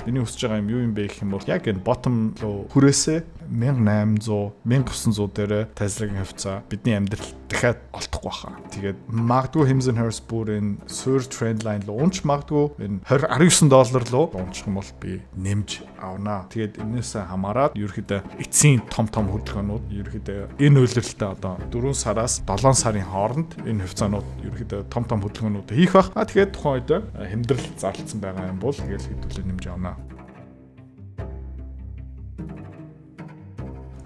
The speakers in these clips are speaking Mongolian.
Миний хүсэж байгаа юм юу юм бэ гэх юм бол яг энэ bottom руу хүрээсээ 1800, 1900 дээр Tesla-гийн хувьцаа бидний амьдрал дахиад олдохгүй баха. Тэгээд магадгүй Hims and Hers бүр энэ суурь trend line руу унч магадгүй, энэ 20 19 доллар руу унчих юм бол би нэмж авнаа. Тэгээд энээсээ хамаарат ерөөхдөө эцсийн том том хөдөлгөөнүүд, ерөөхдөө энэ улиралтай одоо 4 сараас 7 сарын хооронд энэ хувьцаанууд ерөөхдөө том том хөдөлгөөнүүд хийх бах. А тэгээд тухайн үед хямдрал зарлцсан байгаа юм бол тэгэл хэдүүлээ нэмж авнаа.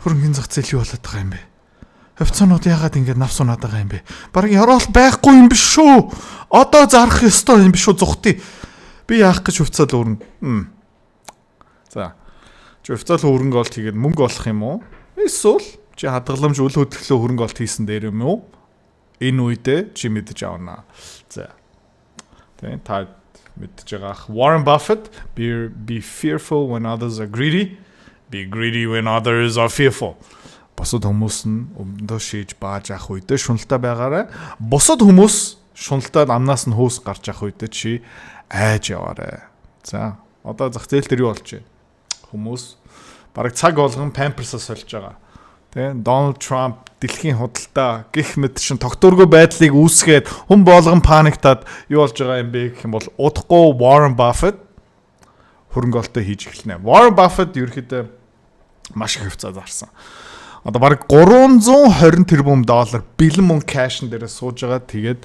Хөрөнгөний зах зээл юу болоод байгаа юм бэ? Хувьцаанууд яагаад ингэж навс унаад байгаа юм бэ? Бараг ёроол байхгүй юм биш шүү. Одоо зарах ёстой юм биш үү, зүхтий. Би яах гэж хувьцаа л өрнө. За. Чи хувьцаа л хөрөнгө олт хийгээд мөнгө олох юм уу? Эсвэл чи хадгаламж, үл хөдлөлөө хөрөнгө олт хийсэн дээр юм уу? Энэ үедээ чи мэдэж авна. За. Тэ, та мэдж байгаа. Warren Buffett, be fearful when others are greedy. Be greedy when others are fearful. Бусад хүмүүс нь өмдөө шийж бааж авах үедээ шуналтай байгаарай. Бусад хүмүүс шуналтаад амнаас нь хөөс гарч авах үедээ чи айж яваарай. За, одоо зах зээл дээр юу болж байна? Хүмүүс бараг цаг болгон Pampers-а сольж байгаа. Тэ, Дональд Трамп, дэлхийн худалдаа гих мэт шин тогтворгүй байдлыг үүсгээд хүн болгон panic таад юу болж байгаа юм бэ гэх юм бол удахгүй Warren Buffett хөрөнгө олтоо хийж эхэлнэ. Warren Buffett ерөөхдөө маш их хувьцаа зарсан. Одоо бараг 320 тэрбум доллар бэлэн мөнгө cash н дээрээ сууж байгаа. Тэгээд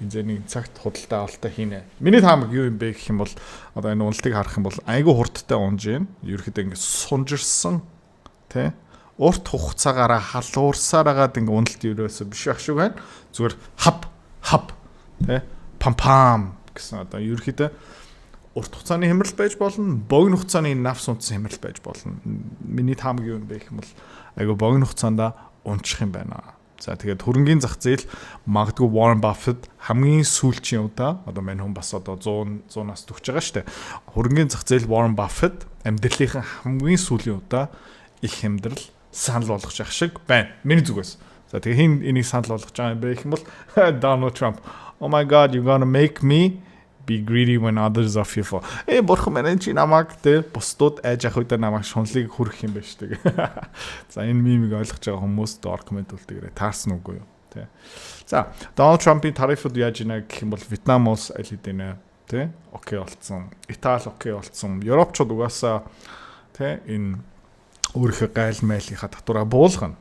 энэ нэг цагт худалдаа авалтаа хийнэ. Миний таамаг юу юм бэ гэх юм бол одоо энэ уналтыг харах юм бол айгүй хурдтай унж гин. Ерөөхдөө ингэ сунжирсан, тий, урт хугацаагаараа халуурсаар агаад ингээ уналт ерөөсөө биш байх шиг байна. Зүгээр хап хап, тий, пам пам гэсэн одоо ерөөхдөө урт хугацааны хямрал байж болно, богино хугацааны навс унтсан хямрал байж болно. Миний таамаг юу юм бэ гэх юм бол айгүй богино хугацаанд унчих юм байна. За, тэгээд хөрөнгийн зах зээл магадгүй Warren Buffett хамгийн сүүлчийн удаа, одоо мань хүн бас одоо 100 100-аас төгсөж байгаа шүү дээ. Хөрөнгийн зах зээл Warren Buffett амьдралынхаа хамгийн сүүлийн удаа их хямдрал санал болгож явах шиг байна. Миний зүгээс. За, тэгээ хэн энийг санал болгож байгаа юм бэ гэх юм бол Donald Trump. "Oh my God, you're gonna make me be greedy when others are fearful." Э, бурхан минь, чи намайг, те, бусдууд айж авах үедээ намайг шунлыг хүргэх юм байна шүү дээ. За, энэ meme ийг ойлгож байгаа хүмүүс доор comment үлдээгээрэй. Таарсан үгүй юу? Тэ. За, Дональд Трампын тарифууд яаж ийнэ гэх юм бол Вьетнам улс аль хэдийнэ, тэ, okay болцсон. Итали okay болцсон. Европчууд угаасаа, тэ, энэ өөрийнхөө гайл майлынхаа татвараа буулгана.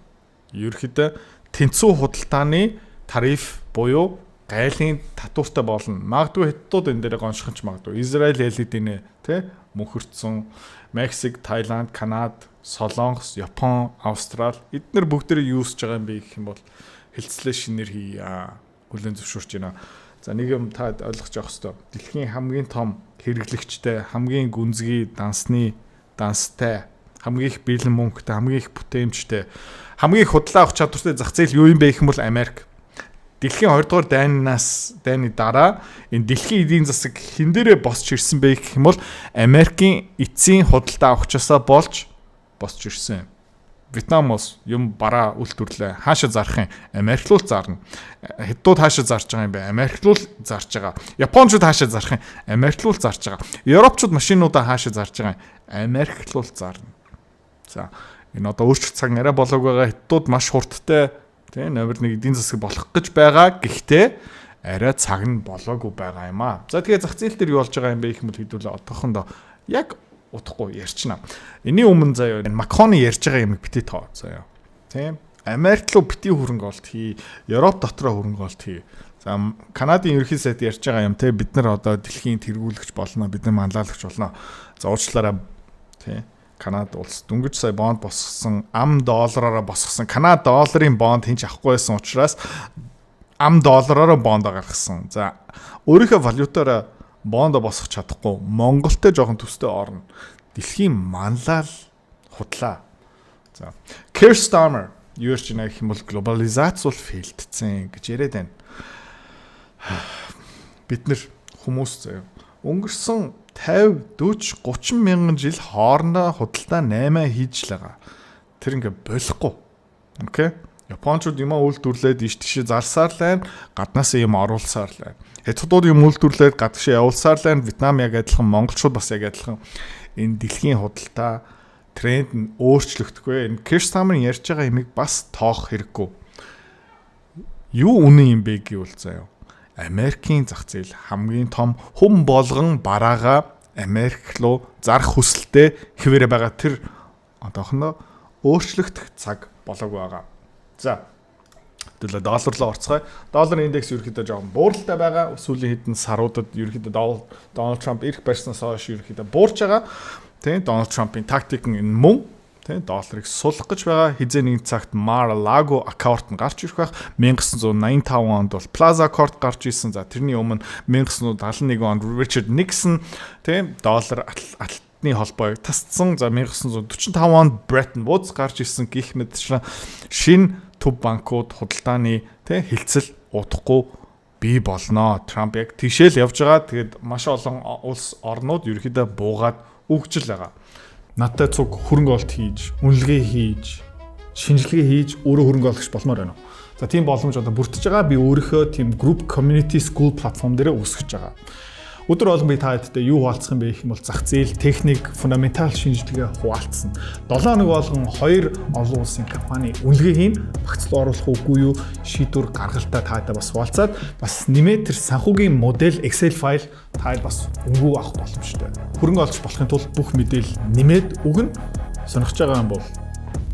Ерөнхийдөө тэнцүү худалдааны тариф буюу гайлын татвартай болно. Магадгүй хятадууд энэ дээр гонших ч магадгүй. Израиль аль хэдийнэ, тэ, мөнхөрцөн. Мексик, Таиланд, Канад, Солонгос, Япон, Австрал эднэр бүгдээрээ юу хийж байгаа юм бэ гэх юм бол хэлцлээ шинээр хийя. Хүлээн зөвшөөрч байна. За, нэг юм та ойлгож авах хэрэгтэй. Дэлхийн хамгийн том хэрэглэгчтэй, хамгийн гүнзгий дансны данстай, хамгийн их бэлэн мөнгөтэй, хамгийн их бүтээмжтэй, хамгийн их худлаа авах чадвартай зах зээл юу юм бэ гэх юм бол Америк. Дэлхийн 2 дугаар дайны дараа энэ дэлхийн эдийн засаг хэн дээрээ босч ирсэн бэ гэх юм бол Америкийн эцсийн худалдаа авахчасаа болж босч ирсэн. Вьетнам улс юм бараа үйлдвэрлээ. Хаашаа зарах юм? Америк руу зарна. Хятадууд хаашаа зарж байгаа юм бэ? Америк руу зарж байгаа. Япончууд хаашаа зарах юм? Америк руу зарж байгаа. Европчууд машинуудаа хаашаа зарж байгаа юм? Америк руу зарна. За, энэ одоо өөрчлөлт цаг арай болоог байгаа. Хятадууд маш хурдтай, тийм, номер 1 эдийн засаг болох гэж байгаа. Гэхдээ арай цаг нь болоогүй байгаа юм аа. За, тэгээ зах зээл дээр юу болж байгаа юм бэ гэх юм бол хэдүүлээ одоохондоо яг удахгүй ярьчихна. Энийн өмнө заяа, энэ Макроны ярьж байгаа юмыг битгий тоо заяа. Тийм. Америк руу битгий хөрөнгө олт хий, Европ дотроо хөрөнгө олт хий. За, Канадын ерөнхий сайд ярьж байгаа юм, те, бид нар одоо дэлхийн тэргүүлэгч болно, бид нар манлайлагч болно. За, уучлаарай, тий. Канада улс дөнгөж сая бонд босгосон, ам доллараараа босгосон. Канада долларын бонд хэн ч авахгүй байсан учраас ам доллараараа бонд гаргасан. За, өөрийнхөө валютаараа бондо босгох чадахгүй Монголтой жоохон төстэй орно. Дэлхийн манлаал худлаа. За, Keir Starmer юу ярьж байна гэх юм бол глобализац бол fail дсэн гэж яриад байна. Бид нэр хүмүүс заяа, өнгөрсөн 50, 40, 30 мянган жил хоорондоо худалдаа 8 хийж л байгаа. Тэр ингээ болохгүй. Okay. Япончууд юм үйлдвэрлээд иш тийшээ зарсаар л байна. Гаднаас юм оруулсаар л байна. Хятадууд юм үйлдвэрлээд гадагшаа явуулсаар л байна. Вьетнам яг адилхан, монголчууд бас яг адилхан. Энэ дэлхийн худалдаа тренд нь өөрчлөгдөхгүй. Энэ Keir Starmer ярьж байгаа юмыг бас тоох хэрэггүй. Юу үнэн юм бэ гэвэл, заяа, Америкийн зах зээл хамгийн том хүм болгон бараага Америк руу зарах хүсэлтэй хэвээрээ байгаа, тэр одоохондоо өөрчлөгдөх цаг болоогүй байгаа. За, төлөө доллар руу орцгоё. Доллар индекс ерөөхдөө жоохон бууралтай байгаа. Сүүлийн хэдэн саруудад ерөөхдөө Дональд Трамп ирэх барьснаас хойш ерөөхдөө буурч байгаа. Тийм, Дональд Трампын тактик нь энэ мөн. Тийм, долларыг сулгах гэж байгаа. Хизээ нэгэн цагт Mar-a-Lago Accord нь гарч ирэх байх. 1985 онд бол Plaza Accord гарч ирсэн. За, тэрний өмнө 1971 онд Richard Nixon, тийм, доллар алтны холбоог тасцсан. За, 1945 онд Bretton Woods гарч ирсэн гэх мэтчлэн шинэ төв банкуд худалдааны, тий, хилцэл удахгүй бий болноо. Трамп яг тийшээ л явж байгаа. Тэгээд маш олон улс орнууд ерөөхдөө буугаад өгчл байгаа. Надтай цуг хөрөнгө оруулалт хийж, үнэлгээ хийж, шинжилгээ хийж өөрөө хөрөнгө оруулагч болмоор байна уу? За, тийм боломж одоо бүрдэж байгаа. Би өөрийнхөө тийм group community school platform дээр үүсгэж байгаа. Өдөр болгон би та хэдтэй юу хуваалцах юм бэ гэх юм бол зах зээл, техник, фундаментал шинжилгээ хуваалцсан. 7 хоног болгон хоёр олон улсын компани үнэлгээ хийн, багц руу оруулах үгүй юу шийдвэр гаргалтаа та хэдтэй бас хуваалцаад, бас нэмээд тэр санхүүгийн модель Excel файл та бас үнэгүй авах боломжтой. Хөрөнгө оруулагч болохын тулд бүх мэдээлэл нэмээд өгнө. Сонирхож байгаа юм бол,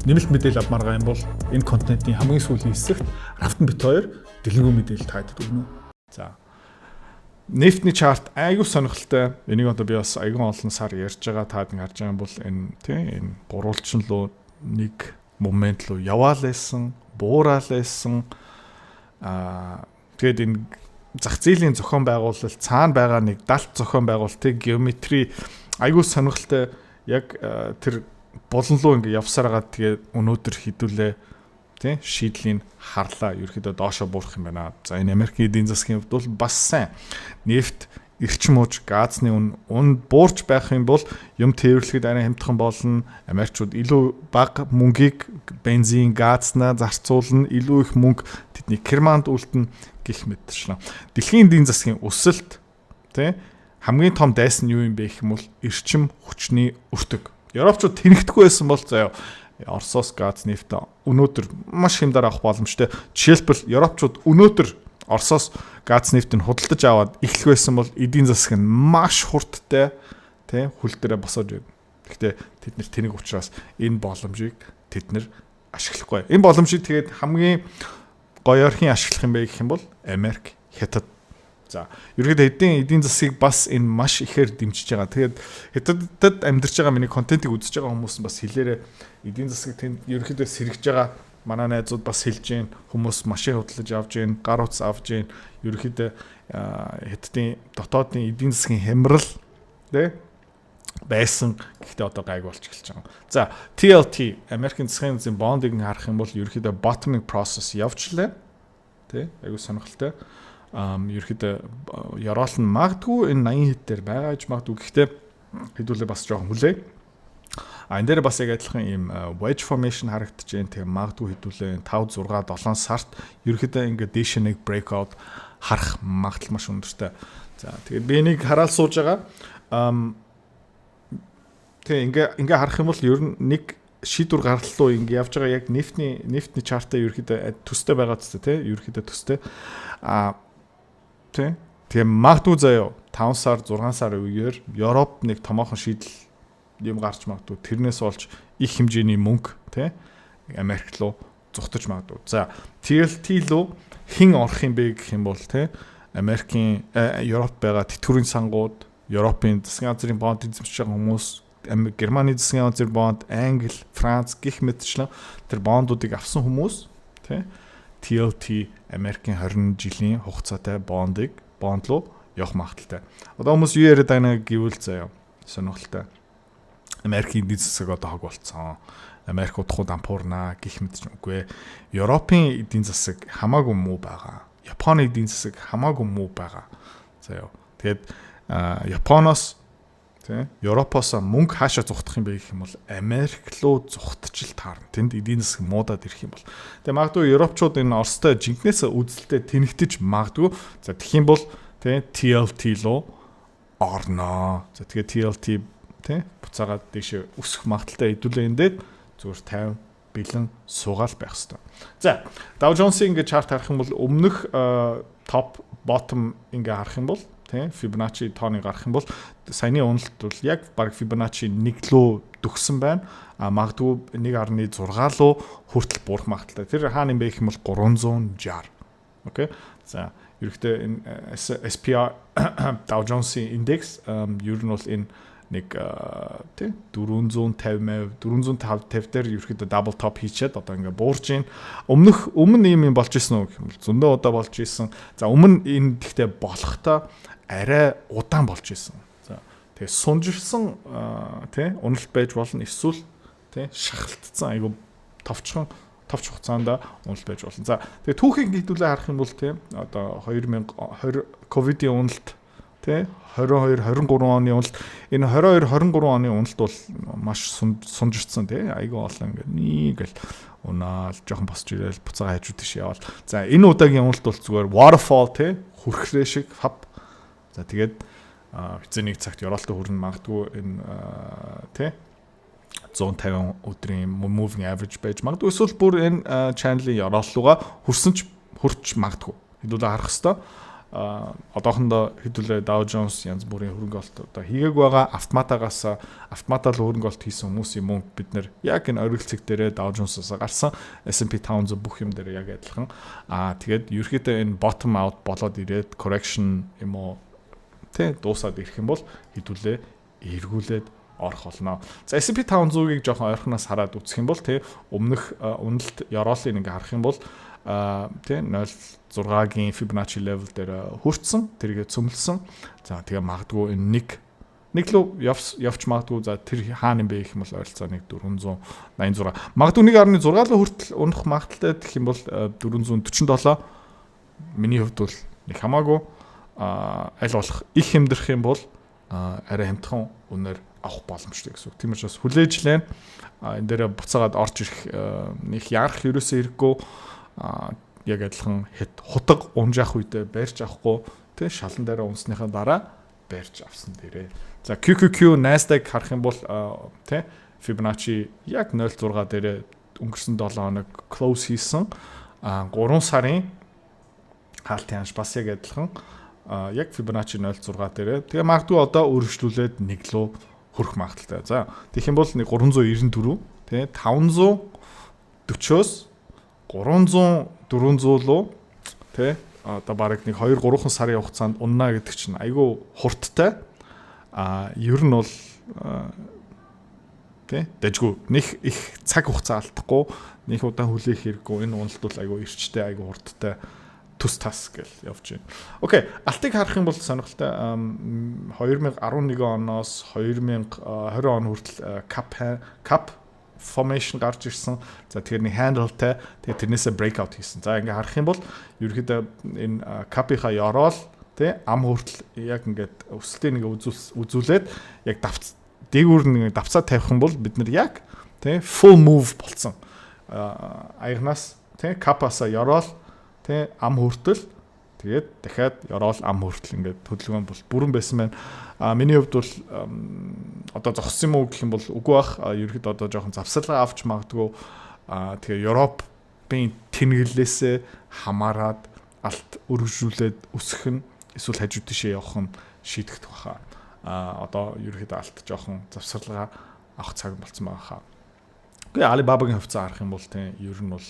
нэмэлт мэдээлэл авмаар байгаа юм бол энэ контентын хамгийн сүүлийн хэсэгт Рафтан бит хоёр дэлгэрэнгүй мэдээлэл та хэдэд өгнө. За, нефтний chart айгүй сонирхолтой. Энийг одоо би бас айгүй олон сар ярьж байгаа. Та нэг харж байгаа юм бол энэ, тий, энэ гурвалжин руу нэг момент руу яваал байсан, буурал байсан. Тэгээд энэ зах зээлийн зохион байгуулалт, цаана байгаа нэг далд зохион байгуулалтыг геометри айгүй сонирхолтой, яг тэр булан руу ингээ явсараа, тэгээд өнөөдөр хідүүлээ, тий, шийдлийн харлаа, ерөөхдөө доошо буурах юм байна. За, энэ Америкийн эдийн засгийн хувьд бол бас сайн. Нефт, эрчим хүч, газны үн буурч байх юм бол юм тээвэрлэхэд арай хямдхан болно. Америкчууд илүү бага мөнгийг бензин, газнаа зарцуулна, илүү их мөнгө тэдний керманд үлдэнэ гэх мэтчлэн. Дэлхийн эдийн засгийн өсөлт, тий, хамгийн том дайсан нь юу юм бэ гэх юм бол эрчим хүчний өртөг. Европчууд тэнэгдэхгүй байсан бол, заяа, Оросоос газ, нефт өнөөдөр маш хямдар авах боломжтой. Жишээлбэл, Европчууд өнөөдөр Оросоос газ, нефтийг худалдаж аваад эхлэх байсан бол эдийн засаг нь маш хурдтай, тий, хөл дээрээ босоод байна. Гэхдээ тэд нэр тэнэг учраас энэ боломжийг тэд нэр ашиглахгүй. Энэ боломжийг тэгээд хамгийн гоёор хэн ашиглах юм бэ гэх юм бол Америк, Хятад. За, ерөнхийдөө эдийн засгийг бас энэ маш ихээр дэмжиж байгаа. Тэгээд Хятадд амьдарч байгаа, миний контентыг үзэж байгаа хүмүүс нь бас хэлээрээ, эдийн засгийг тэнд ерөнхийдөө сэргэж байгаа, манай найзууд бас хэлж гин, хүмүүс машин худалдаж авж гин, гар утас авж гин, ерөнхийдөө Хятадын дотоодын эдийн засгийн хямрал, тий, байсан. Гэхдээ одоо гайг болж эхэлж байгаа. За, TLT Америкийн засгийн газрын бондыг харах юм бол ерөнхийдөө bottoming process явжлаа. Тий, айгуу сонирхолтой. Ерөөхдөө ёроол нь магадгүй энэ 80 хэд дээр байгаа гэж магадгүй, гэхдээ хэдүүлээ бас жоохон хүлээ. А энэ дээр бас яг адилхан ийм wedge formation харагдаж байна. Тэгээ магадгүй хэдүүлээ 5 6 7 сард ерөөхдөө ингээд дээш нэг breakout харах магадлал маш өндөртэй. За, тэгээд би энийг хараад сууж байгаа. Тэгээ ингээ харах юм бол ер нь нэг шийдвэр гаргалт руу ингээ явж байгаа, яг нефтний chart аа ерөөхдөө төстэй байгаа ч, тий, ерөөхдөө төстэй. А тий. Тэгээ магадгүй, заяо, 5 сар, 6 сар үеэр Европ нэг томоохон шийдэл юм гарч магадгүй. Тэрнээс болж их хэмжээний мөнгө, тий, Америк руу зугтаж магадгүй. За, TLT руу хэн орох юм бэ гэх юм бол, тий, Америкийн Европ байгаа тэтгэврийн сангууд, Европын засгийн газрын бонд эзэмшиж байгаа хүмүүс, Германы засгийн газрын бонд, Англи, Франц гэх мэтчлэн тэр бондуудыг авсан хүмүүс, тий, TLT Америкийн 20 жилийн хугацаатай бонд руу явах магадлалтай. Одоо хүмүүс юу яриад байна гэвэл, заяа, сонирхолтой. Америкийн эдийн засаг одоо хог болцсон. Америк удахгүй дампуурнаа гэх мэт ч үгүй ээ. Европын эдийн засаг хамаагүй муу байгаа. Японы эдийн засаг хамаагүй муу байгаа. Заяа. Тэгээд Японоос, тий, Европоос мөнгө хаашаа зугтах юм бэ гэх юм бол Америк руу зугтчил таарна. Тэнд эдийн засаг муудаад ирэх юм бол. Тэгээ магадгүй Европчууд энэ Оростой жинкнээс үзэлтэй тэнэгтэж магадгүй. За, тэгэх юм бол, тий, TLT руу орноо. За, тэгээ TLT, Тий, буцаагаад дээшээ өсөх магадлалтай. Хэдүүлээ энэ дээр зүгээр 50 бэлэн суугаал байх хэвээр. За, Dow Jones-ийн ингээд chart харах юм бол өмнөх top bottom ингээ харах юм бол, тий, Fibonacci тооны гарах юм бол саяны уналт бол яг баг Fibonacci 1 лөө дөхсөн байна. А магадгүй 1.6 луу хүртэл буурах магадлалтай. Тэр хаана юм бэ гэх юм бол 360. Okay. За, ерөнхийдөө энэ SPR Dow Jones-ийн индекс ер нь бол энэ нэг, тий, 450 450 дээр ерөөхдөө double top хийчихэд одоо ингээ буурж гин. Өмнө ийм юм болж исэн үү гэх юм бол зөндөө удаа болж исэн. За, өмнө энэ гэхдээ болохтой арай удаан болж исэн. За, тэгээ сунжирсан, тий, уналт байж болно, эсвэл, тий, шахалтцсан айгу товчхон товч хугацаанд уналт байж болно. За, тэгээ түүхийг хэдүүлээ харах юм бол, тий, одоо 2020 ковидын уналт, тий, 22 23 оны уналт, энэ 22 23 оны уналт бол маш сунжирцсан, тий, айгүй олон ингээд нэг л унаал, жоохон босч ирээл, буцаага хажуу тийш яваал. За, энэ удаагийн уналт бол зүгээр waterfall, тий, хүрхрээ шиг хап. За, тэгээд хэзээ нэг цагт ёроолтой хүрнэ магадгүй, энэ, тий, 150 өдрийн moving average байж магадгүй, эсвэл бүр энэ channel-ийн ёроол руугаа хүрсэн ч хүрч магадгүй. Хэдүүлээ харах хэвээр. Одоохондоо хэдүүлээ Dow Jones янз бүрийн хөрөнгө оруулалт одоо хийгээг байгаа. Автоматагаас автоматал хөрөнгө оруулалт хийсэн хүмүүсийн мөнгө бид нэр яг энэ оргил цэг дээрээ Dow Jones-аас гарсан, S&P 500 бүх юм дээр яг адилхан. Тэгээд ерөөхдөө энэ bottom out болоод ирээд correction юм уу, тий, дуусаад ирэх юм бол хэдүүлээ эргүүлээд орох болно. За, S&P 500-ыг жоохон ойрхоноос хараад үзэх юм бол, тий, өмнөх уналт ёроолыг ингээ харах юм бол, тий, 0.6-гийн Fibonacci level дээр хүртсэн, тэргээ цөмлсөн. За, тэгээ магадгүй энэ нэг лөө явч магадгүй. За, тэр хаана юм бэ гэх юм бол ойролцоо нэг 486, магадгүй 1.6 лөө хүртэл унах магадлалтай гэх юм бол 447. Миний хувьд бол нэг хамаагүй, аль болох их хэмдрэх юм бол арай хямдхан үнээр авах боломжтой гэсэн үг. Тийм учраас хүлээж лэн, энэ дээр буцаагаад орж ирэх нэг ярах ерөөсөө хэрэггүй. Яг адилхан хэд хутга унжаах үедээ барьж авахгүй, тий, шалан дээр унсныхаа дараа барьж авсан дээрээ. За, QQQ, Nasdaq харах юм бол, тий, Fibonacci яг 0.6 дээрээ өнгөрсөн 7 хоног close хийсэн. 3 сарын хаалтын ханш бас яг адилхан яг Fibonacci 0.6 дээрээ. Тэгээ магадгүй одоо өргөжлүүлээд нэг лөө хүрэх магадлалтай. За, тэгэх юм бол нэг 394, тий, 540-оос 300 400 луу, тий, одоо бараг нэг 2 3 сарын хугацаанд унна гэдэг чинь айгүй хурдтай. Ер нь бол, тий, дажгүй, нэг их цаг хугацаа алдахгүй, нэг удаан хүлээх хэрэггүй. Энэ уналт бол айгүй эрчтэй, айгүй хурдтай төс тас гэл явж байна. Okay, алтыг харах юм бол сонирхолтой, 2011 оноос 2020 он хүртэл cup formation гарч ирсэн. За, тэгэхээр нэг handle-тай, тэгээ тэрнээсээ breakout хийсэн. За, ингээ харах юм бол ерөөхдөө энэ cup-ийнхаа ёроол, тий, ам хүртэл яг ингээд өсөлтийг нэг үзүүлээд яг давц дээгүүр нэг давцаа тавих юм бол бид нар яг, тий, full move болцсон. Аягнаас, тий, cup-аса ёроол, тий, ам хүртэл, тэгээд дахиад ёроол, ам хүртэл ингээд хөдөлгөөн бол бүрэн байсан байна. Миний хувьд бол одоо зогссон юм уу гэх юм бол үгүй бах. Ерөөхдөө одоо жоохон завсарлага авч магадгүй. Тэгээ Европын тэнэглэлээсээ хамаарат алт өргөжлүүлээд өсөх нь эсвэл хажуу тишээ явах нь шийдэгдэх баха. Одоо ерөөхдөө алт жоохон завсарлага авах цаг болцсон байгаа хаа. Үгүй, Alibaba-гийн хувьцаа харах юм бол, тийм, ер нь бол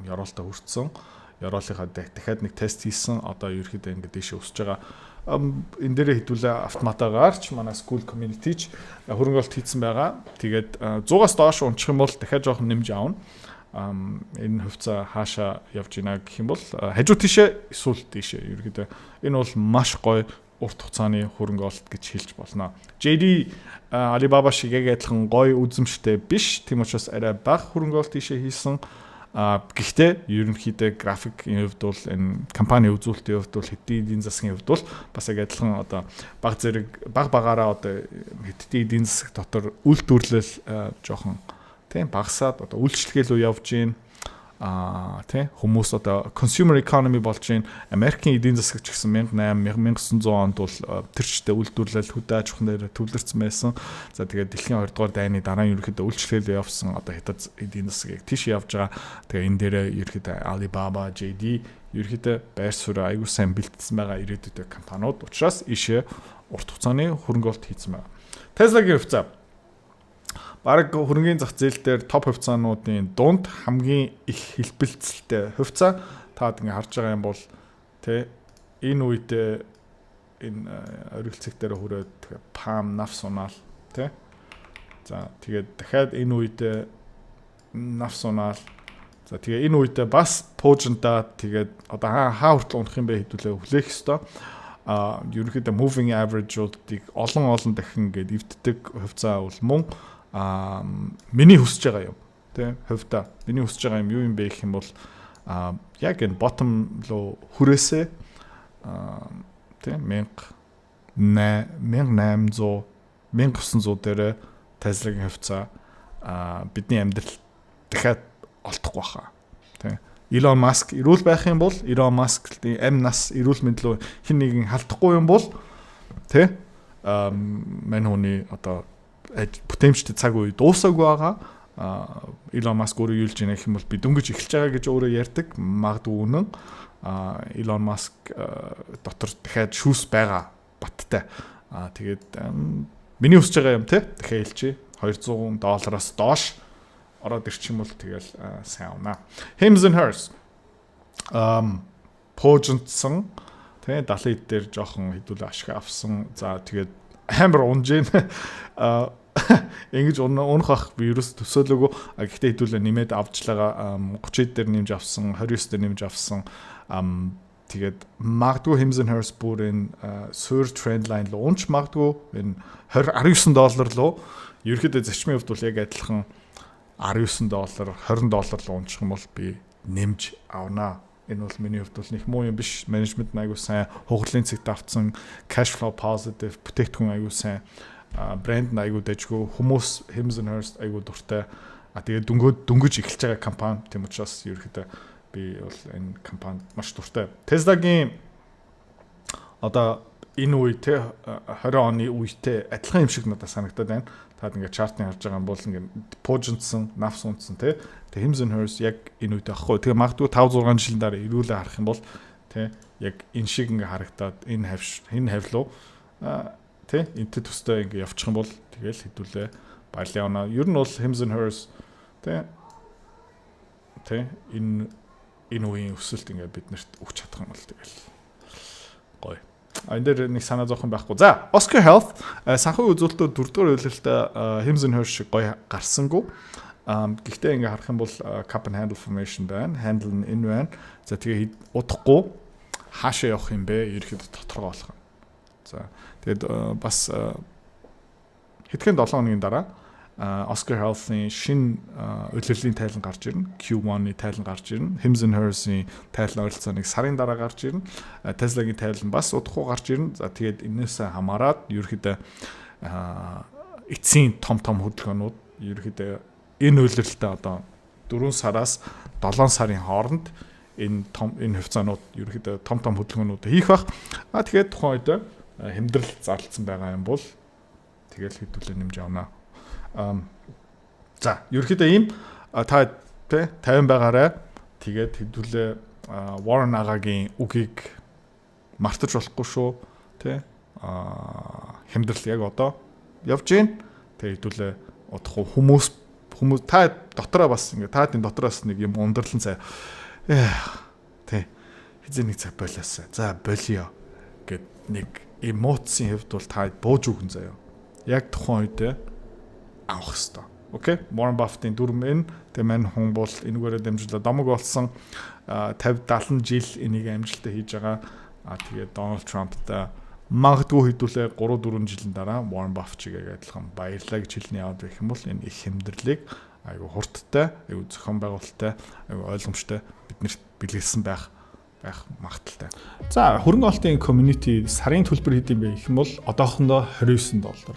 ёроолтой хүртсэн. Ёроолынхаа дахиад нэг тест хийсэн. Одоо ерөөхдөө ингээд дээшээ өсөж байгаа. Энэ дээрээ хэдүүлээ автоматаагаар ч манай school community ч хөрөнгө оруулалт хийсэн байгаа. Тэгээд 100-аас доош унчих юм бол дахиад жоохон нэмж авна. Энэ хувьцаа хаашаа явж гинэ гэх юм бол хажуу тишээ эсвэл дээшээ. Ерөөхдөө энэ бол маш гоё урт хугацааны хөрөнгө оруулалт гэж хэлж болно. JD Alibaba шиг яг адилхан гоё үзэмжтэй биш. Тийм учраас арай бага хөрөнгө оруулалт тийшээ хийсэн. Гэхдээ ерөнхийдөө графикийн хувьд бол, энэ компани үзүүлэлтийн хувьд бол, хэдийн эдийн засгийн хувьд бол бас яг адилхан одоо баг зэрэг баг багаараа одоо хэдийн эдийн засаг дотор үйлдвэрлэл жоохон, тийм, багасаад одоо үйлчлэгээ рүү явж гин. Тий, хүмүүс одоо consumer economy болж байна. Америкийн эдийн засаг ч гэсэн 1800, 1900 онд бол тэр чигтээ үйлдвэрлэл, хөдөө аж ахуйн дээр төвлөрсөн байсан. За, тэгээд дэлхийн 2 дугаар дайны дараа ерөнхийдөө үйлчлэл явсан. Одоо хятад эдийн засаг яг тийш явж байгаа. Тэгээ энэ дээрээ ерөнхийдөө Alibaba, JD ерөнхийдөө байр суурь аягүй сайн бэлтгэсэн байгаа ирээдүйдээ компаниуд учраас ийшээ урт хугацааны хөрөнгө оруулалт хийсэн байна. Tesla-гийн хувьцаа бараг хөрөнгөний зах зээл дээр топ хувьцаануудын дунд хамгийн их хэлбэлцэлтэй хувьцаа. Таад ингээ харж байгаа юм бол, тэ, энэ үедээ энэ оргилцэг дээр хүрээд тэгээ пам навс унаал, тэ. За, тэгээд дахиад энэ үедээ навс унаал. За, тэгээ энэ үедээ бас пуужинтаа тэгээд одоо хаа хаа хүртэл унах юм бэ, хэдүүлээ хүлээх ёстой. Ерөнхийдөө moving average-уудыг олон олон дахин ингээд эвддэг хувьцаа бол мөн миний хүсэж байгаа юм, тий, хувьдаа миний хүсэж байгаа юм юу юм бэ гэх юм бол яг энэ bottom руу хүрээсээ, тий, 1800, 1900 дээр Tesla-гийн хувьцаа бидний амьдрал дахиад олдохгүй баха, тий. Elon Musk эрүүл байх юм бол, Elon Musk-ийн амь нас, эрүүл мэнд рүү хэн нэгэн халдахгүй юм бол, тий, мань хүний одоо бүтээмжтэй цаг үе дуусаагүй байгаа. Elon Musk өөрөө юу хэлж байна гэх юм бол би дөнгөж эхэлж байгаа гэж өөрөө ярьдаг. Магадгүй үнэн. Elon Musk дотор дахиад шүүс байгаа баттай. Тэгээд миний хүсэж байгаа юм, те, дахиад хэлчихье. 200 доллароос доош ороод ирчих юм бол тэгэл сайн унаа. Hims and Hers пуужинтсан, тэгээ 70 дээр жоохон хэдүүлээ ашиг авсан. За, тэгээд амар унж гин. Ингэж унах ах би ерөөс төсөөлөөгүй. Гэхдээ хэдүүлээ нэмээд авчлага 30 дээр нэмж авсан, 29 дээр нэмж авсан. Тэгээд магадгүй Hims and Hers бүр энэ суур trend line руу унч магадгүй, энэ 20 19 доллар руу. Ерөнхийдөө зарчмын хувьд бол яг адилхан 19 доллар, 20 доллар руу унчих юм бол би нэмж авнаа. Энэ бол миний хувьд бол нэг муу юм биш. Менежмент нь аягүй сайн, хугарлын цэгт автсан, cash flow positive, бүтээгдэхүүн аягүй сайн, брэнд нь аягүй дажгүй, хүмүүс Hims and Hers аягүй дуртай. Тэгээд дөнгөж эхэлж байгаа компани. Тийм учраас ерөнхийдөө би бол энэ компанид маш дуртай. Tesla-гийн одоо энэ үе, те, 20 оны үетэй адилхан юм шиг надад санагдаад байна. Таад ингээд chart-ыг харж байгаа юм бол ингээд пуужинтсан, навс унтсан, те. Тэгээ Hims and Hers яг энэ үед аахгүй. Тэгээ магадгүй 5 6 жилийн дараа эргүүлээ харах юм бол, те, яг энэ шиг ингээд харагдаад энэ хавш энэ хавлуу, те, энэтэй төстэй ингээд явчих юм бол тэгэл хэдүүлээ баярлалаа явна. Ер нь бол Hims and Hers, те, энэ үеийн өсөлт ингээд биднэрт өгч чадах юм бол тэгэл гоё. А энэ дээр нэг санаа зовох юм байхгүй. За, Oscar Health санхүү үзүүлэлтүүд дөрөвдүгээр улиралд Hims and Hers шиг гоё гарсангүй. Гэхдээ ингээ харах юм бол cup and handle formation байна. Handle нь энэ байна. За, тэгээ удахгүй хаашаа явах юм бэ? Ерөөхдөө тодорхой болох юм. За, тэгээд бас хэдхэн 7 хоногийн дараа Oscar Health-ийн шинэ улирлын тайлан гарч ирнэ. Q1-ы тайлан гарч ирнэ. Hims and Hers-ийн тайлан ойролцоо нэг сарын дараа гарч ирнэ. Tesla-гийн тайлан бас удахгүй гарч ирнэ. За, тэгээд энээсээ хамаарат ерөөхдөө эцсийн том том хөдөлгөөнүүд ерөөхдөө энэ улиралтай одоо 4 сараас 7 сарын хооронд энэ том энэ хувьцаанууд ерөөхдөө том том хөдөлгөөнүүд хийх бах. А тэгэхээр тухайн үед хямдрал зарлцсан байгаа юм бол тэгэл хэдүүлээ нэмж авна. За, ерөөхдөө ийм та, тэ, 50 байгаарай. Тэгээд хэдүүлээ Warren агагийн үгийг мартаж болохгүй шүү. Тэ, хямдрал яг одоо явж гин. Тэгээ хэдүүлээ удахгүй хүмүүс та дотроо бас ингээ таадын дотроос нэг юм ундралан цай. Тэ, хизээ нэг цаг болоосаа. За, болио гэд нэг эмоцийн хувьд бол та бууж өгөн заяа. Яг тухайн үедээ авах хэвээр. Окей. Warren Buffett-ийн дүрм энэ. Тэгээ мань хүн бол энэгээрээ дамжуулаад домог болсон 50 70 жил энийг амжилттай хийж байгаа. А тэгээд Дональд Трамптай магадгүй хэдүүлээ 3 4 жилийн дараа Warren Buffett чигээ адилхан баярлаа гэж хэлнэ яваад байх юм бол энэ их хямдралыг айгу хурдтай, айгу зохион байгуулалттай, айгу ойлгомжтой биднэрт бэлгэлсэн байх байх магадлалтай. За, хөрөнгө оруулалтын community сарын төлбөр хэд юм бэ гэх юм бол одоохондоо 29 доллар.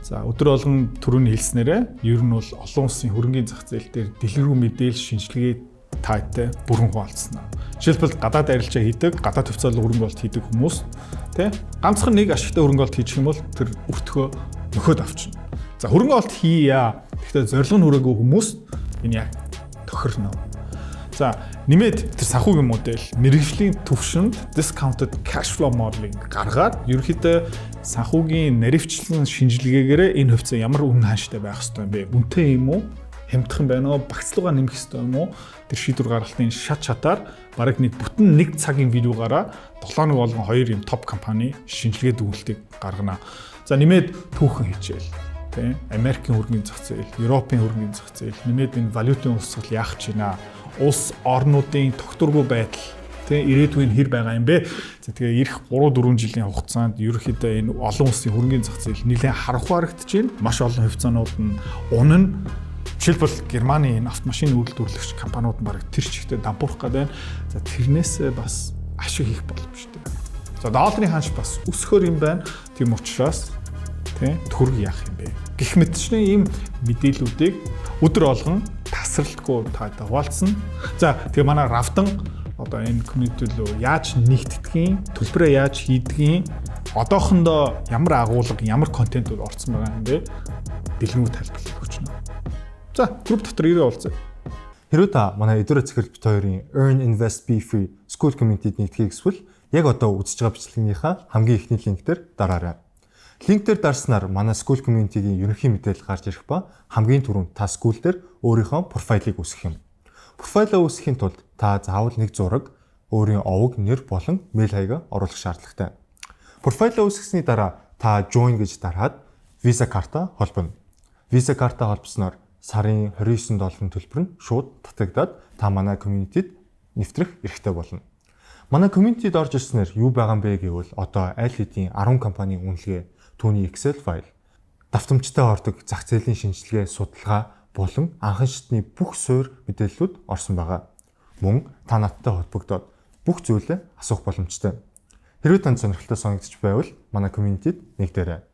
За, өдөр болгон түрүүний хэлснээрээ ер нь бол олон улсын хөрөнгөний зах зээл дээр дэлгэрэнгүй мэдээлэл, шинжилгээ та хэдтэй бүрэн хуваалцсан. Жишээлбэл, гадаад арилжаа хийдэг, гадаад хувьцаалал хөрөнгө оруулалт хийдэг хүмүүс, тий, ганцхан нэг ашигтай хөрөнгө оруулалт хийчих юм бол тэр өртгөө нөхөд авчна. За, хөрөнгө оруулалт хийя. Гэхдээ зорилго нь хүрээгүй хүмүүс энэ яг тохирно. За, нэмээд тэр санхүүгийн модель мэргэжлийн төвшөнд discounted cash flow modeling гаргаад, ерөнхийдөө санхүүгийн наривчлан шинжилгээгээрээ энэ хувьцаа ямар үнэ хааштай байх ёстой юм бэ? Үнэтэй юм уу? Хямдхан байна уу? Багцлуугаа нэмэх ёстой юм уу? Тэр шийдвэр гаргалтын шат шатаар бараг нэг бүтэн нэг цагийн видеогаараа 7 хоног болгон хоёр юм топ компани шинжилгээ дүгнэлтийг гаргана. За, нэмээд түүхэн хичээл, тий, Америкийн хөрөнгөний зах зээл, Европын хөрөнгөний зах зээл, нэмээд энэ валютын урсгал яах гэж байна? Улс орнуудын тогтворгүй байдал, тий, ирээдүйн хэр байгаа юм бэ? За, тэгээ ирэх 3 4 жилийн хугацаанд ерөнхийдөө энэ олон улсын хөрөнгөний зах зээл нэлээд харанхуй харагдаж байна. Маш олон хувьцаанууд нь унана. Жишээлбэл, Германы энэ автомашин үйлдвэрлэгч компаниуд нь бараг тэр чигтээ дампуурах гэдэг байна. За, тэрнээсээ бас ашиг хийх боломжтой. За, долларын ханш бас өсөхөр юм байна. Тийм учраас, тий, төгрөг яах юм бэ? Гэх мэтчний ийм мэдээллүүдийг өдөр болгон тасралтгүй таатай хуваалцсан. За, тэгээ манай Равдан одоо энэ community рүү яаж нэгтгэдгийг, төлбөрөө яаж хийдгийг, одоохондоо ямар агуулга, ямар контентууд орсон байгаа юм бэ? Дэлгэрэнгүй тайлбарлаж өгч байна. За, групп дотор ирээ уулзъя. Хэрвээ та манай Эдүрэ Цэцэрлэг бит хоёрын Earn Invest Be Free School Community-д нэгдэхийг хүсвэл яг одоо үзэж байгаа бичлэгнийхаа хамгийн эхний линк дээр дараарай. Линк дээр дарснаар манай School Community-гийн ерөнхий мэдээлэл гарч ирэх ба хамгийн түрүүнд та School дээр өөрийнхөө профайлыг үүсгэх юм. Профайлаа үүсгэхийн тулд та заавал нэг зураг, өөрийн овог, нэр болон мэйл хаягаа оруулах шаардлагатай. Профайлаа үүсгэсний дараа та join гэж дараад Visa карта холбоно. Visa карта холбосноор сарын 29 долларын төлбөр нь шууд татагдаад та манай community-д нэвтрэх эрхтэй болно. Манай community-д орж ирснээр юу байгаа юм бэ гэвэл одоо аль хэдийн 10 компанийн үнэлгээ, түүний Excel файл, давтамжтай ордог зах зээлийн шинжилгээ, судалгаа болон анхан шатны бүх суурь мэдээллүүд орсон байгаа. Мөн та надтай холбогдоод бүх зүйлээ асуух боломжтой. Хэрвээ танд сонирхолтой санагдчих байвал манай community-д нэгдээрэй.